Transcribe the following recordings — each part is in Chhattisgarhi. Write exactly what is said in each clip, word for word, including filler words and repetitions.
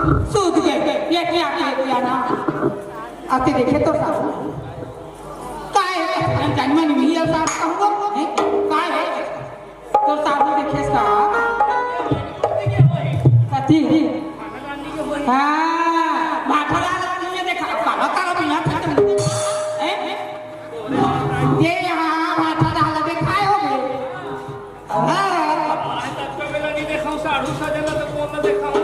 सूत गे, ये क्या, ये क्या ना। अब ते देखे तो साहब। काय हे? जानी मानी मिली हे साहब, कहूँ, हैं? काय हे? तोर साहब देखे साहब। कथी? हाँ, भाठा डाल के देखा, अब काला काला बिना था तुम। हैं? ये यहाँ भाठा डाल के खाए हो गए। हाँ। आज तक बेला नहीं देखा हूँ, साढ़ू सजल तो कौन ना देखा हूँ।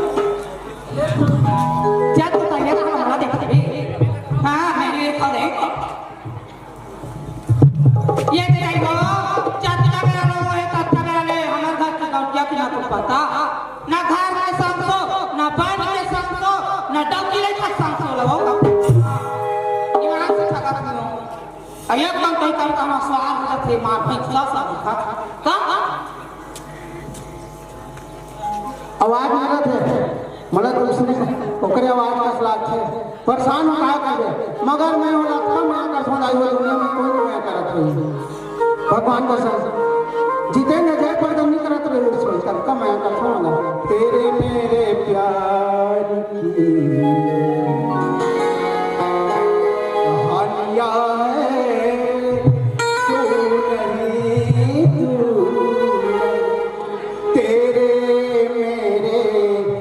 जा तो तैयार हमारा देखा दे। हाँ, मैं ये देखा दे। ये देखो, चतरा बेरा लो, ये तत्ता बेरा ले, हमर घर के गौटिया के ना तो पता, ना घर के संसो, ना बन के संसो, ना डौकी ले के संसो लो। ईमान से ठगा दियो। अरे कम तो कम का स्वाद होथे, मार भैंसला सा दिखा। का? आवाज मारत हे, मोला तो सुन, ओकरे आवाज कस लागथे। परेशान हो का करबे, मगर मैं ओला कम मया करथों दाई हो, दुनिया में कोई नहीं मया करत होही। भगवान कसम, जितेंद्र जयप्रदम नहीं करत रहे, उसमें कम कम मया करथों ना। तेरे मेरे प्यार की कहानियाँ है, तू नहीं, तू नहीं। तेरे मेरे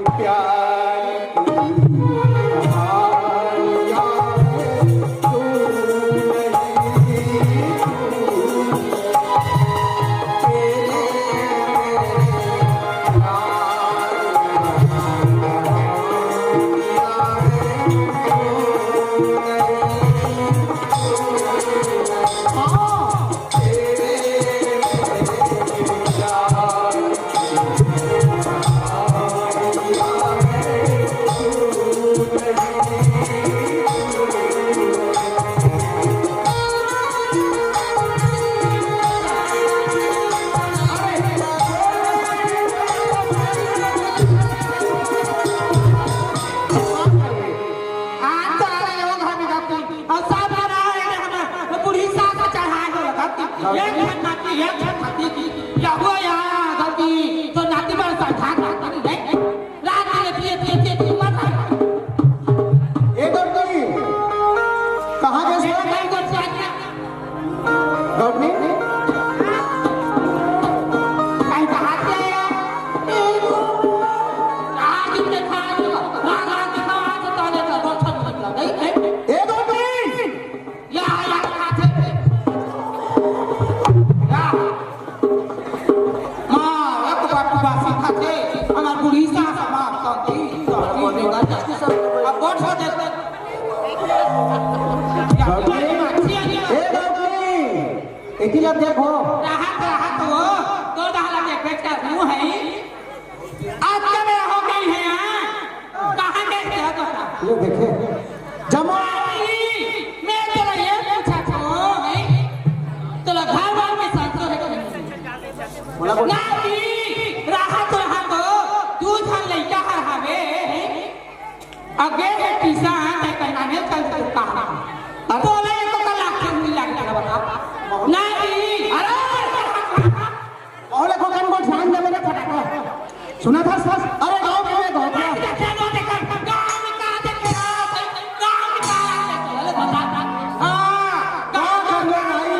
प्यार की कहानियाँ है, तू नहीं, तू नहीं। तेरे मेरे प्यार की कहानियाँ है, तू नहीं। आज तो आ रहे हो घर में जाके, और सब आ रहा है कि हम वो बूढ़ी सास को चढ़ाए हो लगा कि ये घर खाती, ये घर खाती की, या वो यहाँ घर की, तो नाती बड़ा समझा करता नहीं है। रात में पिए, पिए, पिए, पिए मर रहा है। ए गौतमी, कहाँ गए ये से? घर को क्या किया? गौतमी? कहीं कहाँ से आया? आज तुमने खाया तो, रात, रात में खाया तो ताले का दो छन निकला, नहीं है? ए गौतमी! या, या, खाते। या। माँ, एक बार तू बासी खाते, हमार बूढ़ी सास मार करती, करती, करती। अब बहुत हो जाते। या, गौतमी, माँ, ए गौतमी, एती ला देखो। राहत, राहत हो, तो डहला देख, बेटा, मुँह है। आज का बेरा हो गई है, हाँ? कहाँ गए थे, बता? ये देखे, जमा। नहीं, मैं तेरा ये पूछा था, नहीं? तेरा घर बार में संतो है कि नहीं? बोला, बोला। नहीं, राहत, राहत हो, दू झन लइका हर हवे, अगे है टीसा, ते पहनाने चल के कहा। अरे। बोला, ये तो कल आके मिल लग गया, बता। नहीं, अरे, अरे को कन को ध्यान दे मेरे फटाफट। सुना था बस? अरे गाँव में, गाँव में। हाँ, गाँव में भाई।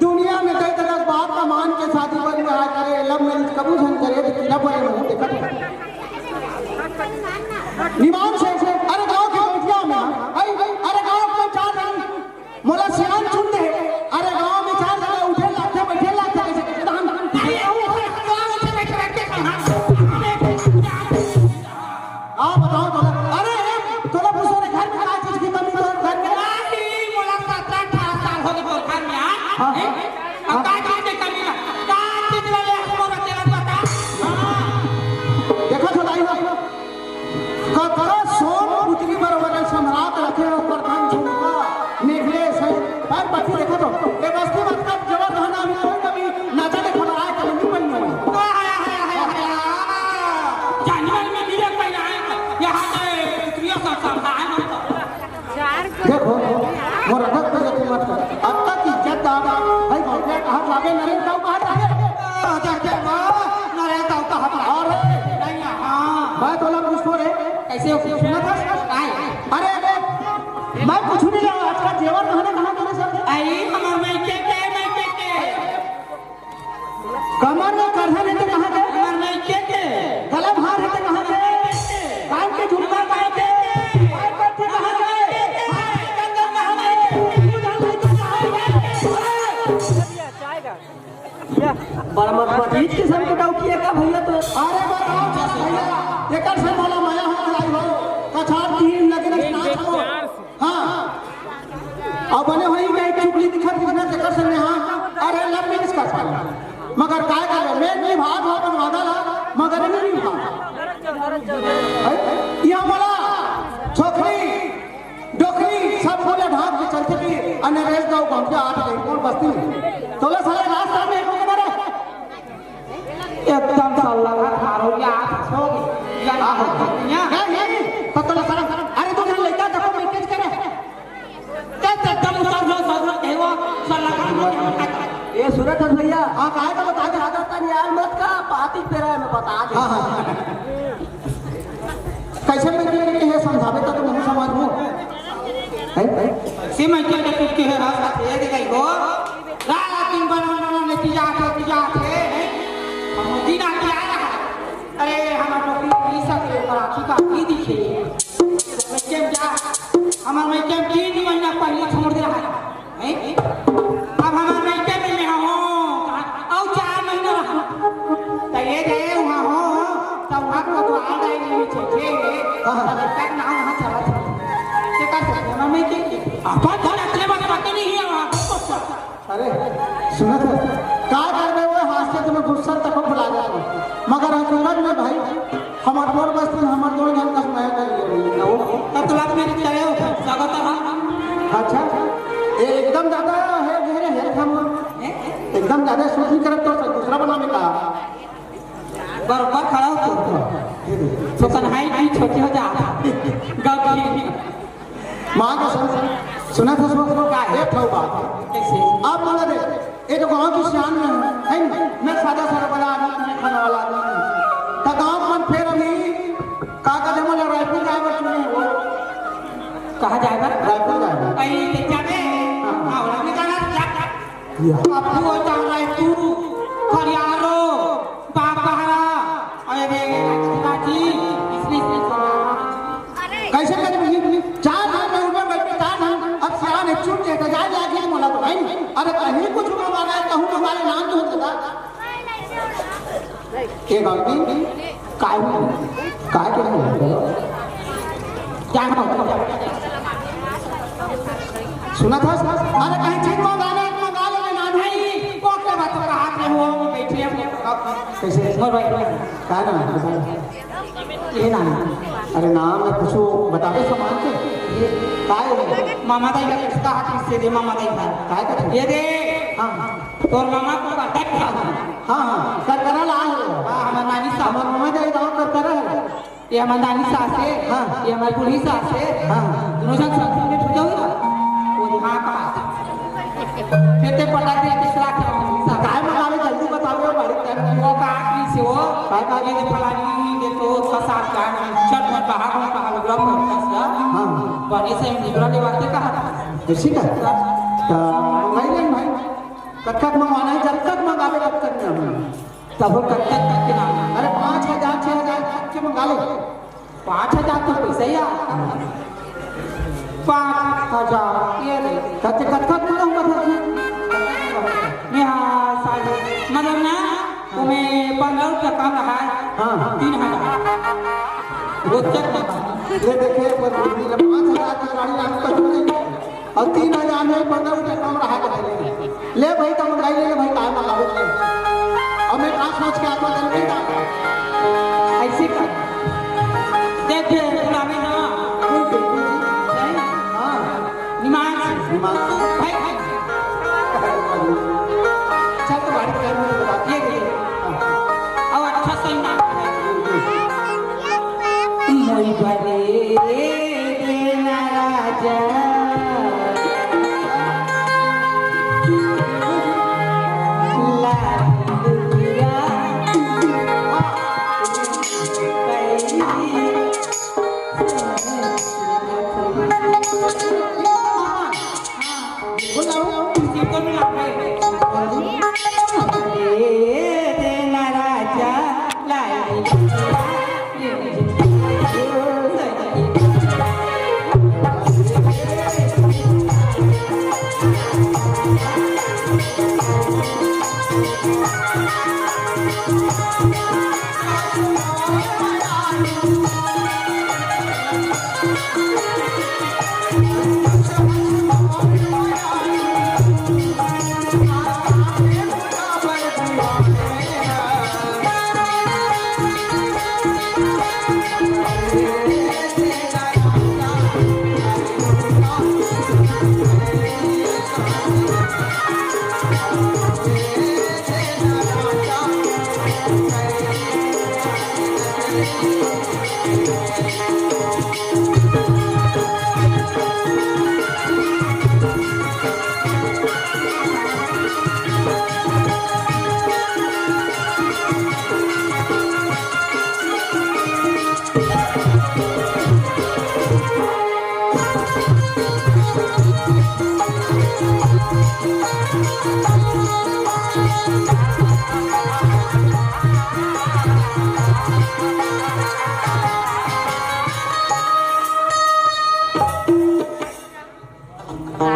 दुनिया में कई तरह के बात का मान के शादी बन में आ करे, love marriage कबू झन करे, तो किला परे में देखा तो। निमान से, अरे गाँव के गौटिया में, आई, अरे गाँव के चार मोला सियान चुन दे। अरे गाँव में चार जगह उठे लागथे, बैठे लागथे, कैसे कैसे दान, दान। नहीं, नहीं, नहीं, नहीं, नहीं, नहीं, नहीं, नहीं। आप बताओ तोला, अरे, अरे, तोला पूछो रे, घर में का चीज की कमी तो घर में? नहीं, मोला सत्रह अठारह साल हो गए तोर घर में, हाँ? हाँ, हैं? हाँ। अब का चीज की कमी है? का चीज ले ले, हमको बच्चे लोग बता। हाँ। देखो तो दाई हो, ककरो सोन पुतली बरोबर सम्राट रखे हो, प्रधान झुमका, necklace है। पर पति देखो तो, ये बस्ती मत कर, जबर रहना, अभी कोई कभी नजर खड़ा है, कभी नहीं बनने वाली। हाय, हाय, हाय, हाय, हाय। जानवर में गिरे पहले आए, यहाँ पे पुतलियों सब संभाल। देखो, मोर अधक पे यकीन मत कर। अब तक इज्जतदार भाई भौतिया कहाँ जावे, नरेंद्र साहू कहाँ जावे? आ, जा, जा, वाह, नरेंद्र साहू कहाँ जावे? अरे, नहीं, हाँ। मैं तो लग उसको रे। ऐसे सुनत हस? काय? अरे, अरे, मैं कुछ नहीं जाना। आज का जेवर गहना कहाँ करे सब? आई, हमर मायके के, मायके के। कमर में करधन हे त कहाँ के? हमर मायके के। गला में हार हे त कहाँ के? कान के झुमका कहाँ के? पैर के अंगूठी कहाँ के? हाथ के कंगन कहाँ के? तू जान ले तो कहाँ के? बड़ा मत, मत, इस किस्म के डौकी है का भैया तो? अरे बताओ भैया, एकर से मोला मया हो लाई हो, कछार तीन लगे ना स्नान हो। हाँ। अब बने होई गए चुगली दिखत बिना तेकर से नेहा, अरे लव मैरिज कर पाए। मगर काय कर ले, मैं नहीं भाग हो अपन वादा ला, मगर नहीं भाग। है? यहाँ बोला, छोकरी डोकरी सब बोले ढाक के चलथे कि अन्य रेस दाऊ गमछा आत गई, कौन बस्ती में? तोला साला रास्ता में एको के मारे। एकदम सल्ला का मारो, या आत सो गई। या ना हो गई। या नहीं, तो तोला साला, अरे तू लड़का देखो, मैं कैसे करे? ते एकदम उतार लो, सल्ला, सल्ला का मारो। ए, सुनत हस भैया? हाँ, काय का बता दे, आदत तन यार मत का, पाती तेरा है, मैं बता दे। हाँ, हाँ। कैसे मैं के, के हे समझावे त तुम समझ लो। हैं? से मैं के, के, के हे रात ये दे गई गो। रात दिन बना, बना, ने पिया के, पिया के, हैं? हम दिन आ के आया। अरे, हम लोग की सब के ऊपर आँखी का आँखी दिखे। मैं के क्या, हमार मैं के तीन महीना पहले छोड़ दे रहा है। हैं? अब हमार लइका में मेहा हो, अउ चार महीना रहा। त ये दे, उहाँ हो, त उहाँ को तो आ जाए नहीं छे, छे। हाँ। त लइका के नाम उहाँ चला था। ते का सकते, मम्मी के, अपन तो रखने वाले बाकी नहीं है वहाँ को। अरे, सुनत हस? का करबे वो हास्य तुम्हें गुस्सा तक भुला जाए। मगर हकीकत में भाई, हमर मोर बस्ती में हमर दो झन कस मया कर लियो। तब तो लाभ मेरी करे हो, स्वागत है। अच्छा, ए, एकदम ज्यादा है, घेरे है हम। हैं? एकदम ज्यादा शूटिंग करत तो दूसरा बना में का। बरोबर खड़ा हो तो। तो तन्हाई की छोटी हो जा। गप की। माँ कसम, सुनत हस वो का है? एक ठो बात। कैसे? आप बोला दे, ये तो गाँव की शान है, है ना? मैं सादा सादा बड़ा आदमी, मैं खाने वाला आदमी हूँ। तो गाँव मन फिर अभी का का जमा ला रायपुर जाए बर चुने हो। कहाँ जाए बर? रायपुर जाए बर। कहीं के जाबे? हाँ। हाँ, ओला नहीं जाना, जा, जा। या। अब्बू होता रायपुर, खरियारो, बापहरा, अरे रे, राजी, इसने, इसने कैसे कर रही? चार लाख रुपए में चार लाख, अब सियान है, चुप के तो जाए, जाए, जाए, मोला तो भाई नहीं। अरे कहीं कुछ मंगवाना है, कहूँ मंगवा ले, नाम तो होता। एक आदमी, काय हो? काय के नहीं होता? क्या हो? सुनत हस? अरे कहीं चीज मंगा ले, मंगा ले, नाम है। कोट के बात कहा के हो, बैठे हम। कैसे? मोर भाई। का नाम है? ये नाम। अरे नाम में कुछ बतावे सामान के? ये काय है? मामा दाई का किसका हाथ से दे, मामा दाई का। काय का? ये दे। हाँ, हाँ। तोर मामा को का टक था। हाँ, हाँ, करकरा ला है। हाँ, हमार नानी सा। हमार मामा दाई गाँव करकरा है। ये हमार नानी सास है। हाँ। ये हमार बूढ़ी सास है। हाँ। दोनों साथ साथ में छुट्टा हुआ। वो हाँ का। फिर ते पटा दिया तीसरा क्या हो? काय मंगावे, जल्दी बतावे, बड़ी टाइम नहीं। वो का आदमी से वो, काय का? ये तो फलानी, ये तो ससार का, चट मत बाहर मत बाहर, ग्राम में फंस गया। हाँ। बने से हम निगरा ले बातें कहा था। ऐसी का? तो भाई, नहीं भाई, कब तक मंगवाना है, जब तक मंगावे, तब तक नहीं। तब वो कब तक, तक के नाम? अरे, पाँच हजार, छह हजार तक के मंगा ले। पाँच हजार तो पैसा ही आ। पाँच हजार, ये ले। कच्चे कत्था पूरा हुआ था जी। मैं हाँ, साढ़े, मतलब ना, तुम्हें पंद्रह रुपया कम रहा है। हाँ। तीन हजार। वो चेक ना। ये देखिए, एक बार पाँच हजार की गाड़ी आने तक नहीं। और तीन हजार में पंद्रह रुपया कम रहा के भाई। ले भाई, तो मंगाई ले भाई, काय मंगावे ले। और मैं कहाँ सोच के आता, जल्दी का। ऐसे कर। देख, देख, पुराने ना। नहीं? हाँ। निमान से। निमान से। भाई, भाई। चल, तो गाड़ी का मुझे बता दिए गए। अब अच्छा सही नाम है। मोई बने देना राजा।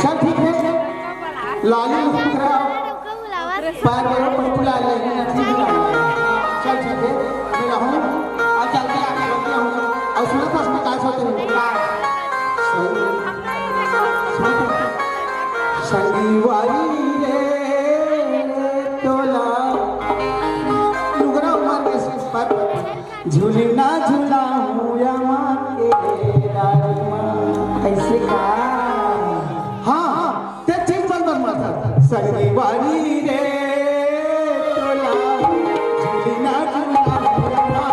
चल ठीक है, लाली मुस्कुरा, पैर में पट्टी ला ले, ठीक है। चल ठीक है, मैं रहूँ, और चल के आगे बढ़ते हूँ। और सुनो तो उसमें क्या सोते हो? संग-, सुनो तो। संगीवारी रे तोला, लुगरा मार के पर झूलना झूलाऊं यमा के डार मा। ऐसे का? हाँ, हाँ, ते ठीक बन बन मत। संगीवारी रे तोला, झूलना झूलाऊं यमा।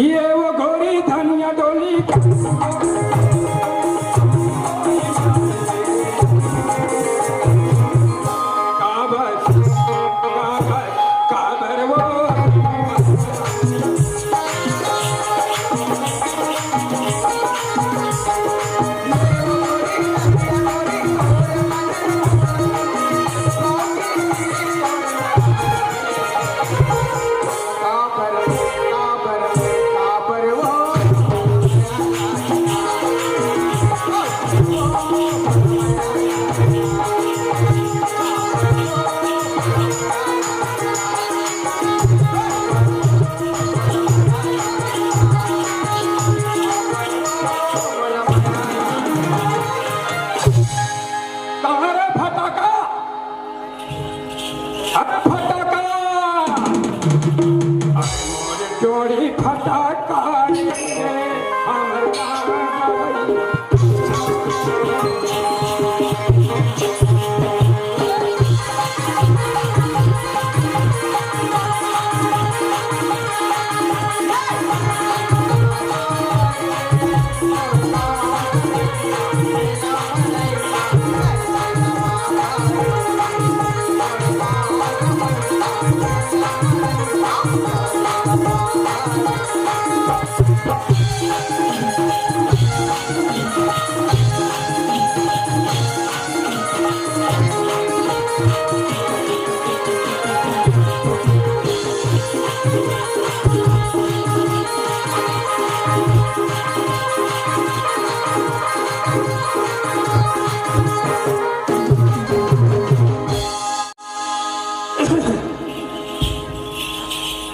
ये वो गोरी धनिया डोली। काबर, काबर, काबर वो। कहाँ रे फटाका? अरे फटाका! अरे मोर जोड़ी फटाका रे, हमर गाँव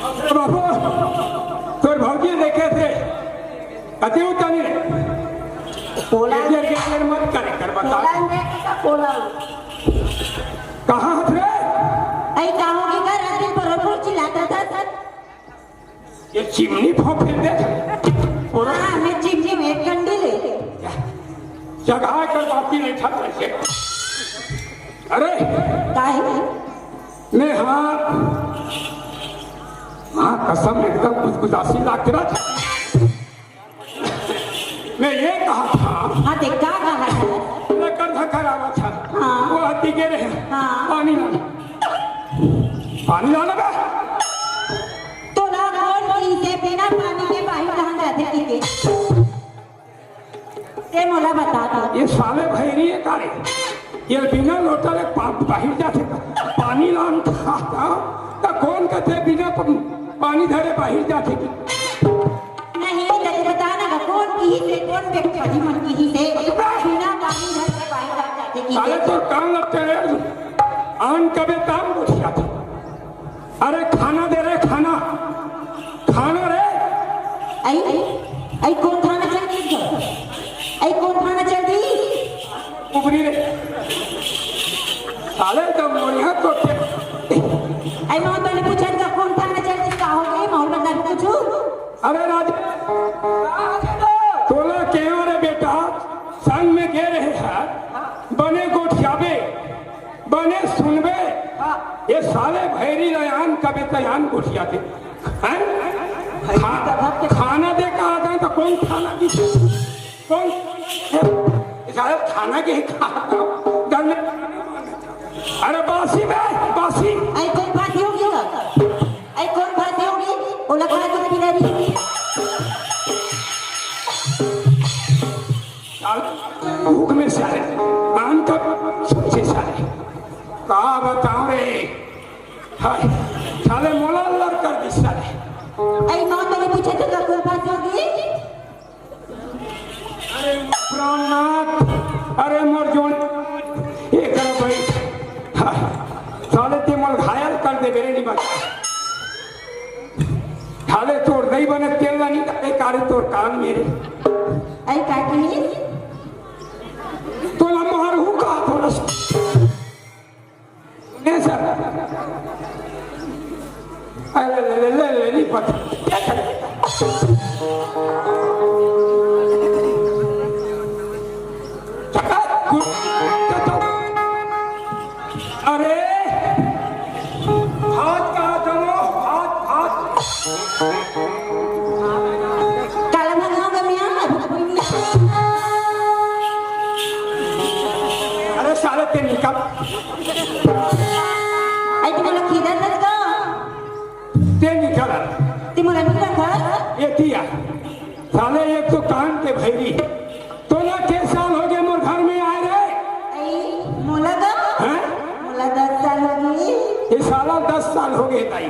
अरे बाबू, तोर भौजी देखे थे, अति उतानी रे। पोला गेर, गेर, गेर मत करे, कर बता। पोला में का पोला? कहाँ हथ रे? अई का हो गया, रात दिन पर रोज चिल्लाता था सर। ये चिमनी फोंक दे। और हाँ, मैं चिमनी में एक कंडी ले। जगह कर बाकी नहीं था कैसे? अरे, काहे? मैं हाँ, हाँ, कसम एकदम कुछ उदासी लाग रहा था। मैं ये कहा था। हाँ, ते का कहा था? लकड़ धक्का रहा था। हाँ। वो हत्ती के रहे। हाँ। पानी लाना। पानी लाना बे। तोला कोन कहिसे बिना पानी के बाहिर कहाँ जाथे कहिके? ते मोला बता दे। ये साले भैरी है का रे? ये बिना लोटा ले पा-, बाहिर जाथे। पानी लान था, था, त कोन कथे बिना प-, पानी धरे बाहिर जाथे कि? नहीं, ते बता ना, कोन कहिसे, कोन व्यक्ति मन कहिसे, बिना पानी धरे बाहिर जाथे कहिके? साले तोर कान लगते रे, आन कबे ताम गोठियाथे। अरे खाना दे रे, खाना, खाना रे। अई, अई कोन थाना चल दी? अई कोन थाना चल दी? कुबरी रे। साले तो मोरिया तो के- अई मैं तोले पूछन का कोन थाना चल दी, का हो गई? माहौल बता दे कुछ। अरे राज, तोला केवा रे बेटा, संग में गे रहे हैं, बने गोठियाबे, बने सुनबे। हाँ। ये साले भैरी ला आन कबे त आन गोठियाथे। हैं? भैरी खा-, का भाग के खाना दे कहा था तो कोन थाना की? कोन? ये साले थाना के ही कहा था। घर में अरे बासी बे, बासी। अई कोन बासी होगी का? अई कोन बासी होगी? ओला खा के पिला रही। साले भूख में साले, आन का सोचे साले। का बताओ रे? हाय, साले मोला लड़ कर दी साले। अई माँ तो नहीं पूछे थे का कोन बासी होगी? अरे प्राणनाथ, अरे मोर जोन, ये कर भाई, हाँ, साले ते मोर घायल कर दे मेरे नहीं बचा। साले तोर नहीं बने तेल ला नहीं, अरे कारे तोर कान मेरे। अरे काकी। तो लम्हा हूँ का थोड़ा सा। नहीं सर। अरे, ले, ले, ले, ले, नहीं पता। क्या करें? अरे, हाथ कहाँ था वो? हाथ, हाथ। काला भंगा हो गया मियाँ। अरे, साले, ते निकल। आई तुम्हाला खिदत का? ते निकल। ते मला नाही रखत? ये दिया। साले, एक तो कान के भैरी। तोला के साल हो गए मोर घर में आए रे? आई, मोला का? हैं? मोला दस साल हो गए। ये साला दस साल हो गए ताई।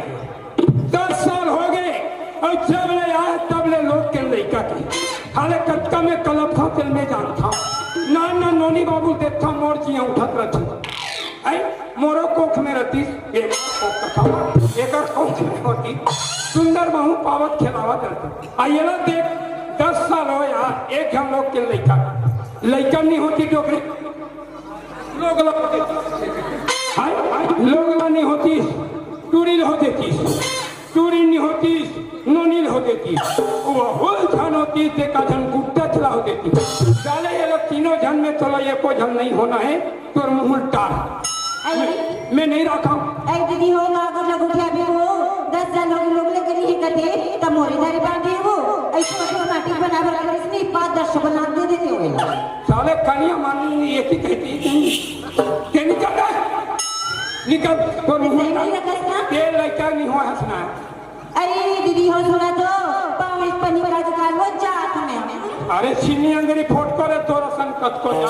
दस साल हो गए और जब ले आए तब ले लोग के लइका के। साले कतका में कलप था तेल में जान था। ना, ना, नोनी बाबू देखता मोर जिया उठत रहता। आई, मोरो कोख में रहती, एक कोख कथा, एकर कोख में होती। सुंदर बहू पावत खेलावत रहती। आ ये ला देख, दस साल हो यार, एक हम लोग के लइका, लइका नहीं होती डोकरी। लोग ला, हाय, लोग ला नहीं होती, टूरी हो देती। टूरी नहीं होती, नोनी हो देती। वो हुल झन होती, ते का झन गुड्डा चला हो देती। साले ये लोग तीनों झन में तोला एको झन नहीं होना है, तोर मुंह उल्टा। अरे। मैं, मैं नहीं रखा। ऐ दीदी हो, ना गुड्डा गुठिया भी हो, दस साल हो गए लोग लेके नहीं कथे, तब मोरे दारी बांधी हो, ऐसे मतलब माटी बना बना कर इसने पाँच दस बना दे देते हो। साले कनिया मानी नहीं, ये की कहती है, तेरी कर दे। निकल, तोर मुंह उल्टा। नहीं रखा ना? तेल लइका नहीं हुआ हंसना है। अरे दीदी हो, सुना तो, पाँव इस पन्नी पर आज काल हो जात हमें। अरे छिन्नी अंगरी फोट करे तोर असन कतको जा।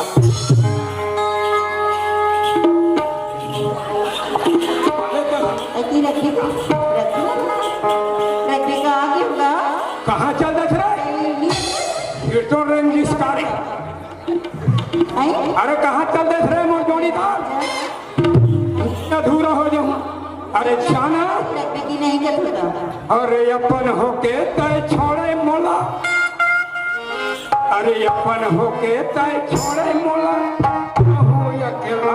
अरे तो ऐसी रखी, रखी, रखी का आगे होगा। कहाँ चल देख रे? अरे, ये फिर तो रेंजिस कारी। हैं? अरे कहाँ चल देस रे मोर जोड़ीदार? अधूरा हो जाऊँ। अरे जाना। लड़की नहीं कर सकता। अरे अपन होके तय छोड़े मोला। अरे अपन होके तय छोड़े मोला। हो अकेला।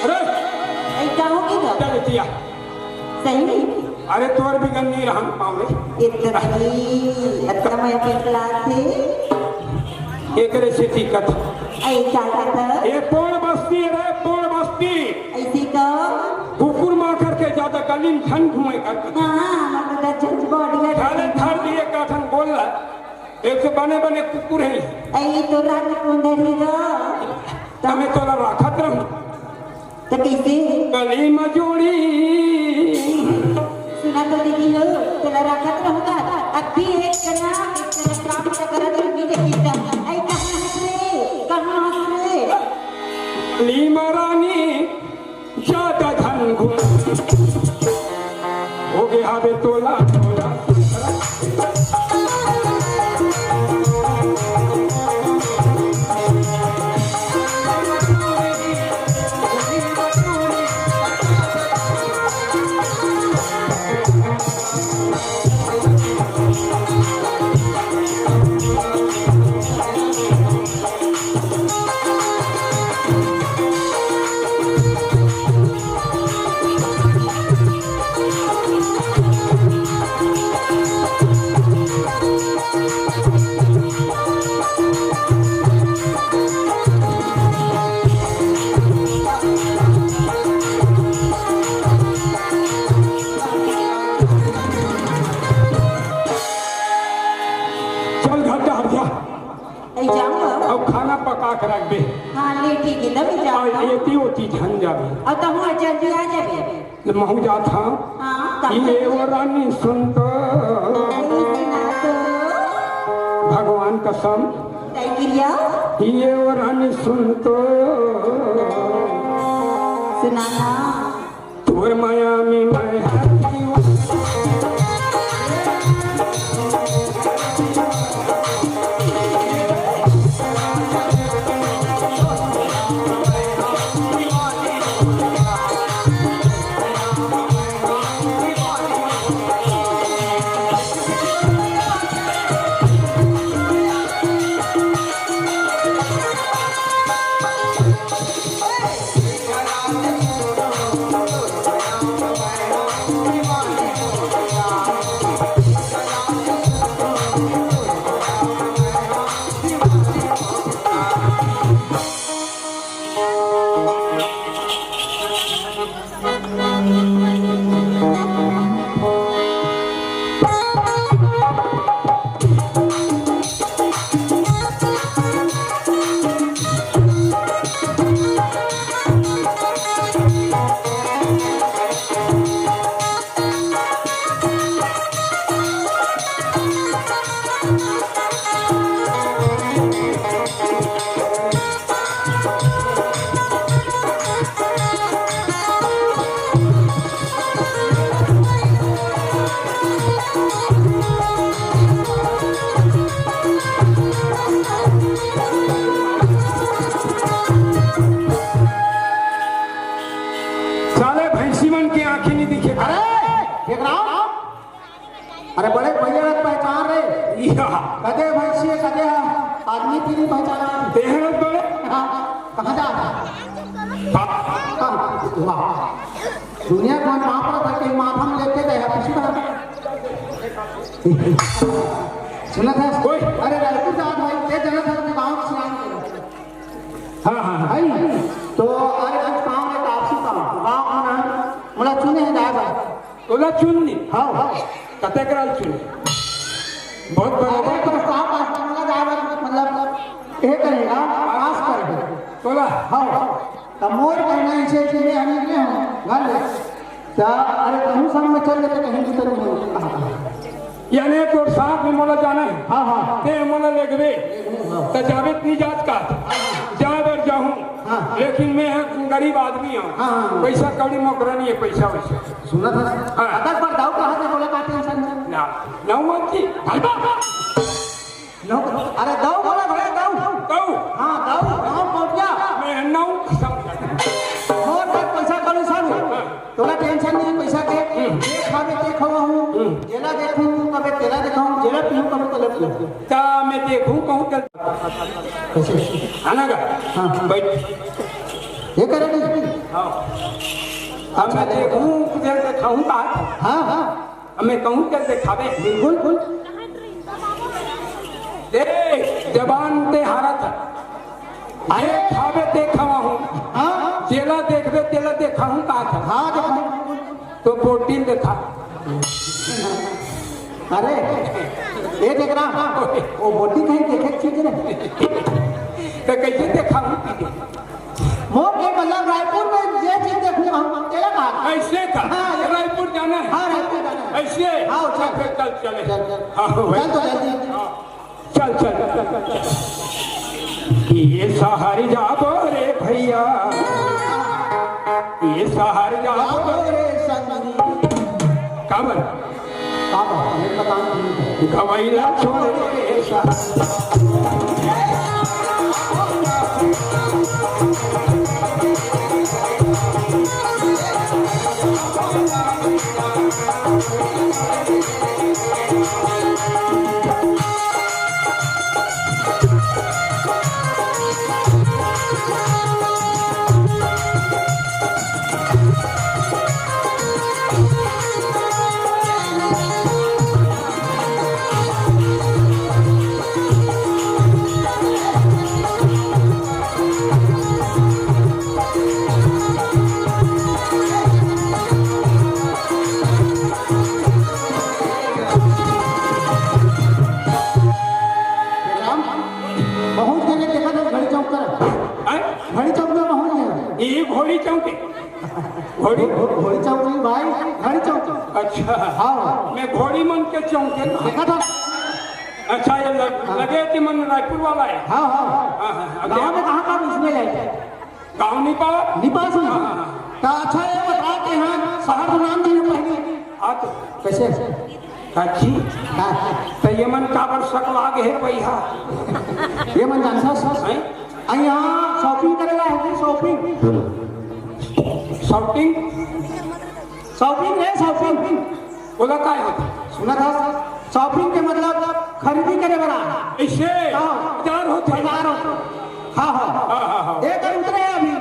अरे, ऐ का हो गया? क्या बिटिया? सही में? अरे, तोर भी गन्नी रहन पावे। इतनी, इतना मैं पिघला थे। एकरे से दिक्कत। ऐ का कहता? ये पोड़ बस्ती रे, पोड़ बस्ती। ऐसी का? कुकुर माँ करके ज्यादा गली में झन घूमे कर। हाँ, मतलब झंझ बॉडी है। थाले थाल दिए का ठन बोल रहा। एक से बने बने कुकुर है। ऐ तो रात कुंदरी रो। तमे तोला राखत रहूं। तो कैसे? गली में जोड़ी। सुना तो दीदी हो, तोला राखत रहूंगा। अब भी एक जना, एक जना काम तो करत रहूंगी, देखी तो। ऐ कहाँ हंस रे? कहाँ हंस रे? लीमा रानी, ज्यादा धन घूम। हो गया बे तोला, तोला। चल घर डहर जा। ऐ जाऊंगा। अब खाना पका के रख दे। हाँ, ले ठीक है, तभी जाऊंगा। और एती ओती झन जाबे। और तहूँ जल्दी आ जाबे। ले महूँ जात हँव। हाँ, कब ये तक? वो रानी सुन तो। ऐ सुना तो। भगवान कसम। तय क्रिया। ये वो रानी सुन तो। सुना ना। तोर माया में मैं हर जीवन। अरे बड़े भैया ला पहचान रहे। या। कदे भैंसी हे, कदे हा आदमी, तेला पहचान रहे। तेहर बड़े। हाँ, कहाँ जा रहा? हाँ। हाँ, वाह। दुनिया के मन पाप रहा था कि माथा में लेके गए, आप किसी बात। सुना था? ओए। अरे रायपुर जा भाई, ते जाना था कि गाँव के नाम। हाँ, हाँ, हाँ। है? तो अरे आज काम है, आपसी काम। गाँव का नाम, मोला चुने हे दादा। तोला चुन ली? हाँ, हाँ। कतेक राल चुने? बहुत बड़ा। अरे, प्रस्ताव पास करना जाएगा, मतलब, ये करेगा, पास करेगा। तोला? हाँ, हाँ। तो मोर कहना इसे कि मैं अभी नहीं हूँ, घर ले। तो अरे, कहूँ संग में चल लेते, कहीं की तरह नहीं। यानी तोर साथ में मोला जाना है? हाँ, हाँ। ते मोला लेगबे? हाँ। तो जाबे त नहीं जात का? जाए बर जाहूँ। हाँ, हाँ। लेकिन मैं गरीब आदमी हूँ। हाँ, हाँ, हाँ। पैसा कौड़ी मोकरा नहीं है, पैसा वैसा। सुना था? हाँ। अगर पर दाऊ कहा था, बोला का टेंशन है? ना, ना मत की। भाई बाबा। नौ, अरे दाऊ बोला भैया, दाऊ। दाऊ। हाँ, दाऊ, दाऊ पहुँच गया। मैं नौ कसम। मोर तक पैसा कौड़ी सारू। हाँ। तोला टेंशन नहीं पैसा के। हम्म। जे खाबे ते खवाहूँ। हम्म। जेला देखूँ तू कबे तेला देखाऊँ, जेला पीहूँ कबे तेला पीहूँ। ता मैं देखूँ कहूँ तेला। कैसे? है ना गा? हाँ, हाँ। बैठ। ये करे नहीं? हाँ। अब मैं देखूँ, तेला देखाऊँ कहा था। हाँ, हाँ। अब मैं कहूँ तेला देखाबे? बिल्कुल, बिल्कुल। देख, जबान ते हारत है। अरे। जे खाबे ते खवाहूँ। हाँ। जेला देखबे तेला देखाहूँ कहा था। हाँ, देखाहूँ। तो बोटी ल देखा। अरे, ये देख रहा, वो बोटी कहीं देखे चीज नहीं। तो कैसे देखाहूँ? मोर के मतलब रायपुर में जे चीज देखूँ हम, तेला कहा। ऐसे का? हाँ, ये रायपुर जाना है? हाँ, रायपुर जाना है। ऐसे? हाँ, चल। चल, फिर चल, चले। चल, चल। हाँ, भाई। चल तो जल्दी। हाँ। चल, चल, चल, चल, चल। ये सहर जाबो रे भैया, ये सहर जाबो रे संगी। का बर? का बर? ये पता नहीं। गवैला छोड़ के सहर। राम, बहुत जने देखा था घड़ी चौक कर। हैं? घड़ी चौक में बहुत जने। ये घोड़ी चौक है। घोड़ी? घो-, घोड़ी चौक नहीं भाई, घड़ी चौक। अच्छा। हाँ। मैं घोड़ी मन के चौक है ना। देखा था? अच्छा, ये लग-, हाँ। लगे कि मन रायपुर वाला है। हाँ, हाँ, हाँ। हाँ, हाँ, हाँ। गाँव में कहाँ का इसमें जाए? गाँव नहीं पावा? नहीं पास में? हाँ, हाँ, हाँ। तो अच्छा, ये बता के यहाँ शहर में नाम देने पहले। हाँ तो। कैसे? काची? हाँ। तो ये मन काबर सकलाग है भैया? ये मन जानता सस? हैं? आ, यहाँ shopping करेला है कि shopping? Shopping? Shopping है, shopping। बोला काय होता? सुना था? Shopping के मतलब खरीदी करे वाला। ऐसे? हाँ। बाजार होते? बाजार होते। हाँ, हाँ। हाँ, हाँ, हाँ। एक उतरे अभी।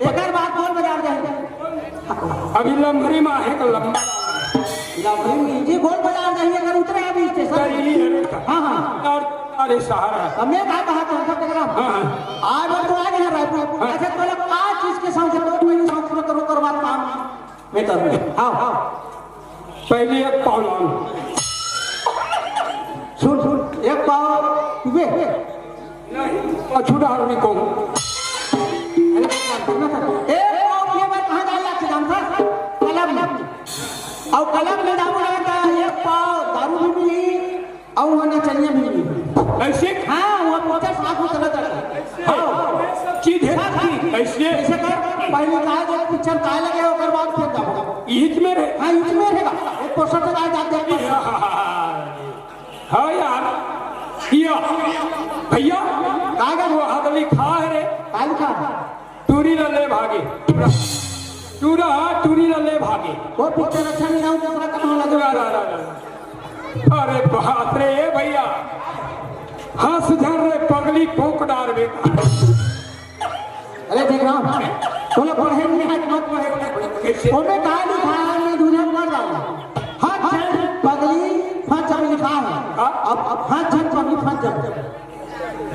एकर बाद गोल बाजार जाही। अभी लमहरी में आहे तो लंबा। लमहरी में जी गोल बाजार जाही, अगर उतरे अभी स्टेशन। सही है रे। हाँ, हाँ। और, अरे सहारा। अब मैं का कहा था, उनका कह रहा हूँ। हाँ, हाँ। आज और तो आ गया रायपुर। हाँ। अच्छा, तो लोग पाँच चीज के साथ से दो महीने साथ पूरा करो, करो बात काम। मैं करूँ। हाँ, हाँ। पहले एक पाव लाओ। सुन, सुन, एक पाव तू बे। नहीं, पाछू डाल भी कहूँ। अरे, एक पाव ये बात कहाँ डाल लागथे जानता? कलम। और कलम ले जाऊँ ना तो एक पाव दारू भी मिली, और वो नचनिया भी मिली। ऐसे? हाँ, वो पिक्चर साथ में चला जाता है। हाँ। चीज है। साथ की। ऐसे? ऐसे कर, पहले कहा जो पिक्चर काय लगे, ओकर बाद फिर जाओ। ईच में रहे। हाँ, ईच में रहेगा। एक पोस्टर से कहा जाते हैं। हाँ यार, किया भैया, काय का वो हाथ लिखा है रे? काय लिखा? टूरी ला ले भागे। टूरा, टूरा, टूरी ला ले भागे। वो पिक्चर अच्छा नहीं रहा, दूसरा कहाँ लगे? रा, रा, रा, रा। अरे बाप रे, ए भैया, हंस झन रे पगली, फूंक डारबे का। अरे देख रहा हूँ, तोला पढ़े नहीं आज, मत पढ़े। कैसे? ओमे का लिखा है, मैं दूल्हा मर जाऊँ। हंस झन पगली फंस जब लिखा है। हाँ? अब, अब हंस झन पगली फंस जब।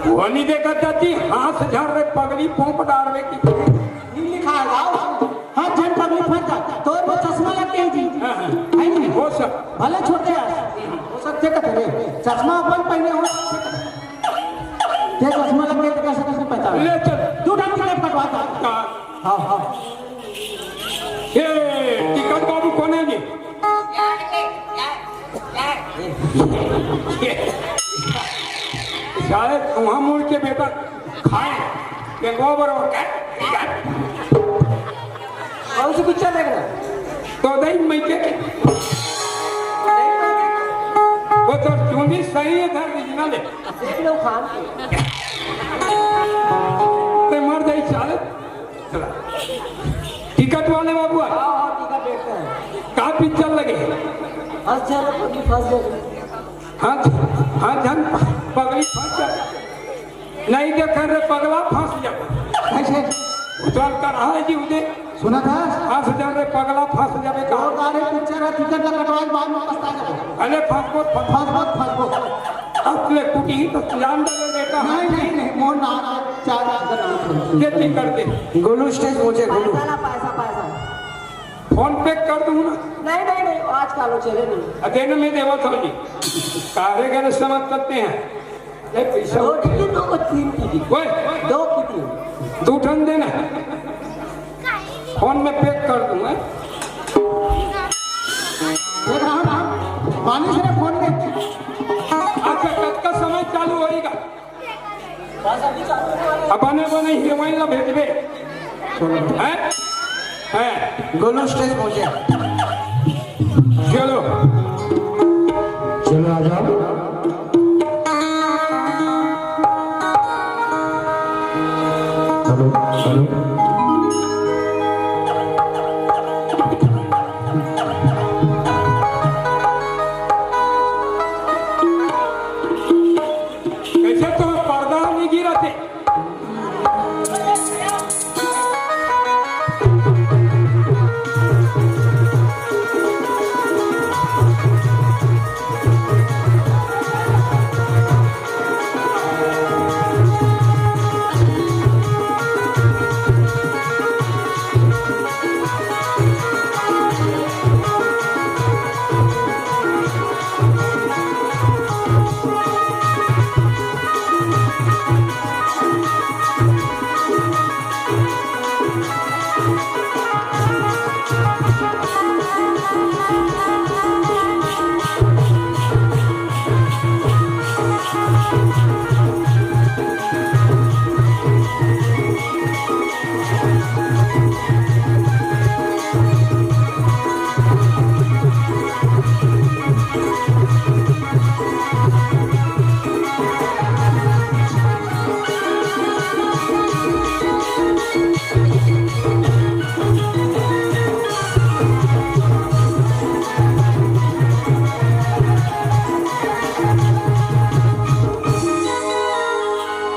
वो नहीं देखा चाची, हंस झन रे पगली, फूंक डारबे की। नहीं लिखा है, लाओ। हंस झन पगली फंस जब। तोर वो चश्मा लग गई जी। हाँ, हाँ। है नहीं? हो सक- भले छोटे हैं। हो सकते कथे रे। चश्मा अपन पहने हो। ते चश्मा लग गया तो कैसे, कैसे पहचान? ले चल। दू ठन टिकट कटवा था। हाँ। हाँ, हाँ। ए, टिकट बाबू कोन हे जी? शायद वहाँ मुड़ के बेटा खाए, बेंगवा बरोबर। कौन सी पिक्चर देख रहे हैं? तो दही मैं के। वो तो चूंदी सही है, था ओरिजिनल है। देख लो खान। ते मर जाई साले। चला। टिकट वाले बाबू आ। हाँ, हाँ, टिकट देखते हैं। का पिक्चर लगे? हंस झन पगली फंस जब। हंस, हंस झन पगली फंस जब। नहीं देखे रे पगला, फंस जाबे। कैसे? उछल कर आए जी उदे। सुना था? हंस झन रे पगला, फंस जाबे का। जोरदार है पिक्चर है, टिकट ला कटवाए, बाद में पछता जाबे। अरे फंसबो, फंस- फंसबो, फंसबो। असले कुटी ही तो जान दे बेटा। नहीं, नहीं, नहीं, मोर नाम है, चार नाम का नाम है। ये टिकट दे। गोलू स्टेज पहुंचे, गोलू। पैसा ला, पैसा, पैसा। फोन पे कर दूं ना? नहीं, नहीं, नहीं, आजकल वो चले नहीं। अरे ना, मैं देवा था जी। कारे गने समझ सकते हैं। ले पैसा। दो टिकट, दो को तीन टिकट। ओए। दो की तीन। दू ठन देना। फोन में पे कर दूं, हैं? देख रहा हूँ ना, पानी से फोन में। अच्छा, कब का समय चालू होएगा? अब बने बने हीरोइन ला भेजबे। हैं? हैं? गोलू स्टेज पहुंचे। चलो। चलो, आ जाओ। Hello, hello. कैसे तो पर्दा नहीं गिरा थे।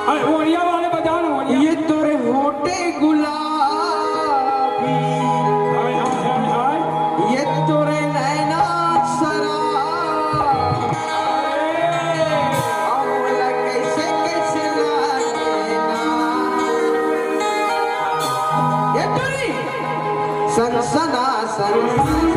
अरे, ओड़िया वाले बजाओ ना, ओड़िया। ये तोरे होठे गुलाबी, हाय, हाय, हाय, हाय। ये तोरे नैना शराब। अरे। अब बोला कैसे, कैसे लागे ना। ये तोरी सनसना, सनसना।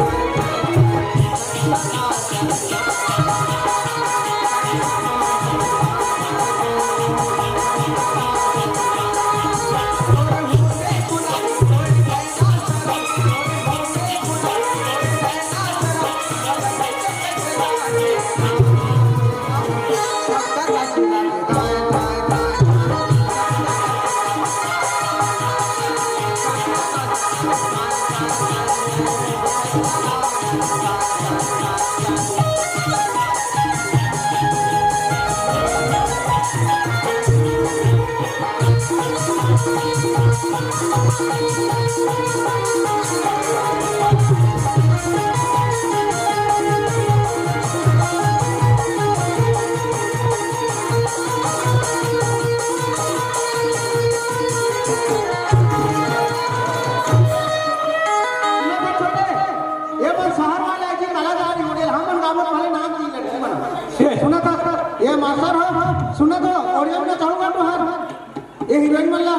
हीरोइन मन ला।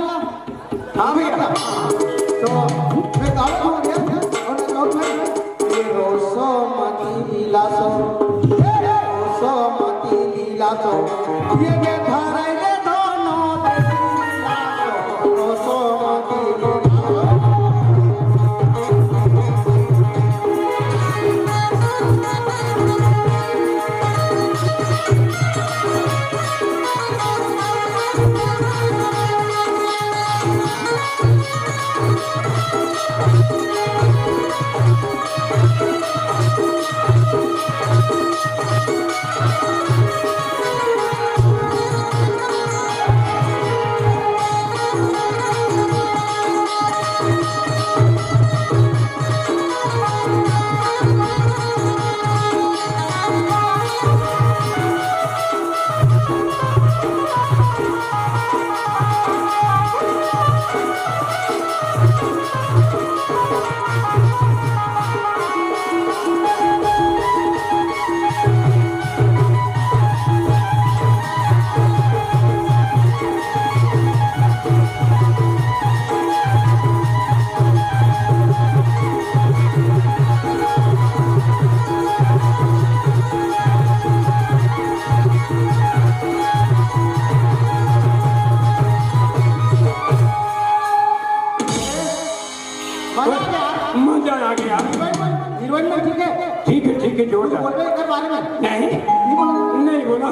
हाँ भैया, तो मैं गाँव में हूँ भैया, और मैं गाँव में, ये रोसो मती दिलासो, ये रोसो मती दिलासो, ये बेधारे ये दोनों दे दिलासो, रोसो मती दिलासो। मजा आ गया। हीरोइन मन, हीरोइन मन ठीक है? ठीक है, ठीक है, जोरदार। बोलबे एकर बारे में? नहीं, नहीं बोला। नहीं बोला।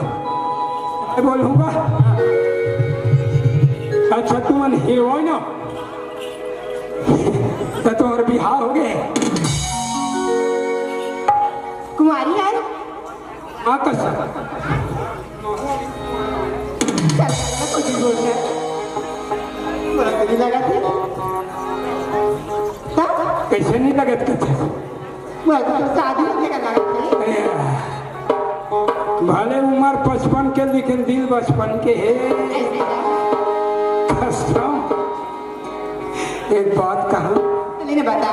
मैं बोलूंगा। अच्छा, तुमन हीरोइन हो? तो तुम्हारा बिहाव हो गए? कुमारी है? हाँ, कसम। चल, मैं कुछ नहीं बोल रहा। बोला, तेरी लगा थी? हाँ? कैसे नहीं लगत कुछ? बोला, तो शादी होने का लगा थी? अरे, भले उम्र पचपन के, लेकिन दिल बचपन के है। ऐसे है। कसम। एक बात कहा। चलिए ना, बता।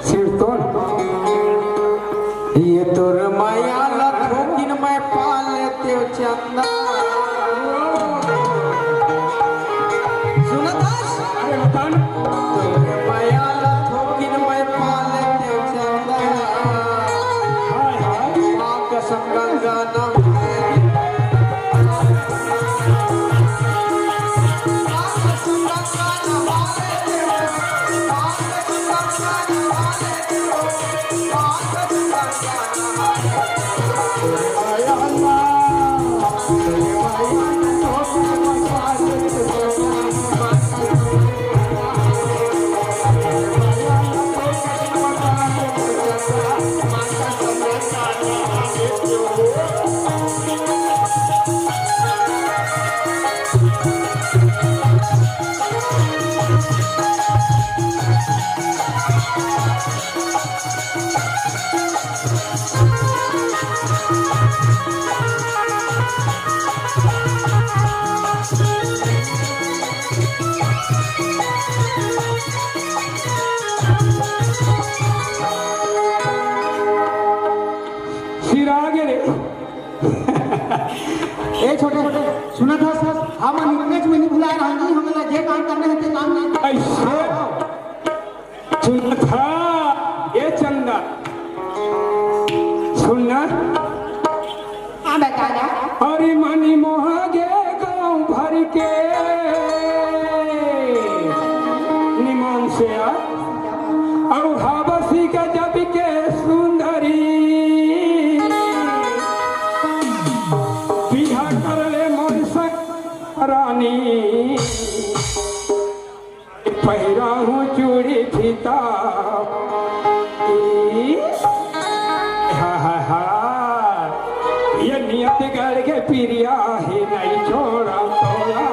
सिरतोन। ये तोर मया ला थोकिन मैं पा लेतेव चंदा। सुनत हस? अरे बताओ ना। तोर मया ला थोकिन मैं पा लेतेव चंदा। हाय, हाय। माँ कसम गंगा ना। सिरा गे रे। ए छोटे, सुनत हस, हमन इतनेच में नहीं भुलाए रहन जी, हमन ला जे काम करना है, ते काम नहीं। ऐसे? सुनत हा, ए चंदा, सुन ना। हाँ, बता ना। अरे मनी मोहा गे गाँव भर के निमान से आ। अउ हबसी गजब के सुंदरी, बिहा कर ले मोर संग रानी, पहिरा हूँ चूड़ी फीता। ई, हा, हा, हा, ये नियत गढ़ के पिरिया ही नहीं छोड़ा तोला।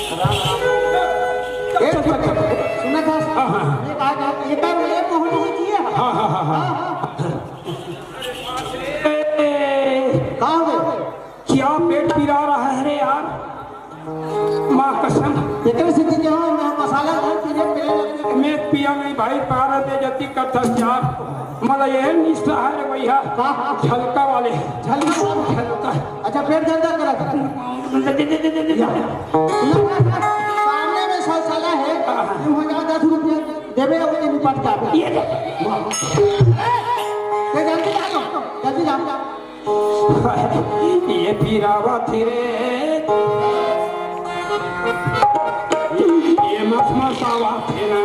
ए, सुना था? हाँ, हाँ। ये कहा था, एक बार मेरे को होना चाहिए। हाँ, हाँ, हाँ, हाँ। हाँ, हाँ। ए, ए, कहाँ हो गए? क्या पेट पिरा रहा है रे यार? माँ कसम। एकरे से कि क्या हो, मैं मसाला डाल के ये पीने लग गया। मैं पिया नहीं भाई, पारा दे जती कथा चार। मला ये निष्ठा है रे भैया। हाँ, हाँ। झलका वाले। झलका वाले। झलका। अच्छा, पेट झलका करा था। सामने में शौचालय है, हाँ, हाँ। तुम हजार दस रुपया देवे, वो निपट जाता। ये दे। वाह। ये जल्दी आ जाओ, जल्दी जाओ। ये पिरावत रे, ये मसमसावत रे ना।